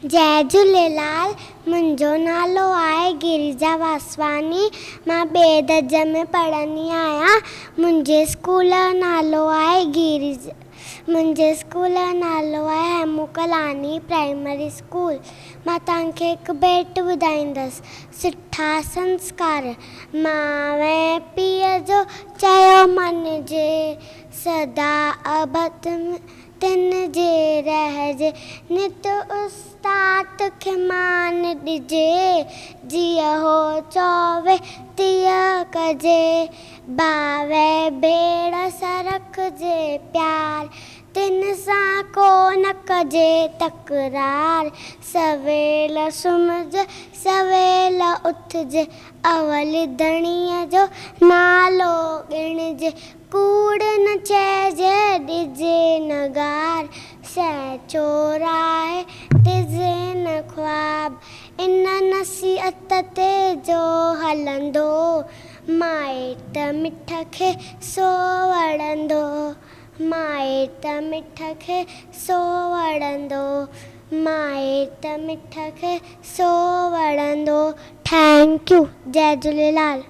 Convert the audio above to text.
جئي جهوليلال، منهنجو نالو آهي گرجا واسواڻي، مان ٻئي درجي ۾ پڙهندي آهيان. منهنجي اسڪول جو نالو آهي گرج منهنجي اسڪول جو نالو آهي هيمون ڪالاڻي پرائمري اسڪول. مان توهان کي هڪ ڀيٽ ٻڌائيندس. سٺا سنسڪار، ماء ۽ پيء جو چيو مڃجي، سدا ابد تن جي رهجي، نت استاد کي مان ڏجي، جيئن هو چوي تيئن ڪجي، ڀاء ۽ ڀيڻ سان رکجي پيار، تن سان ڪو نه ڪجي تڪرار، سويل سمهجي سويل اٿجي، اول ڌڻيء جو نالو ڳڻجي، ڪوڙ نه چئجي ڏجي نه گار، سهه چورائي ڏجي نه خواب، ان نصيحت تي جو هلندو، مائٽ مٺ کي سو وڙهندو، مائٽ مٺ کي سو وڙهندو، مائٽ مٺ کي سو وڙهندو. Thank you. Jai Jhulelal.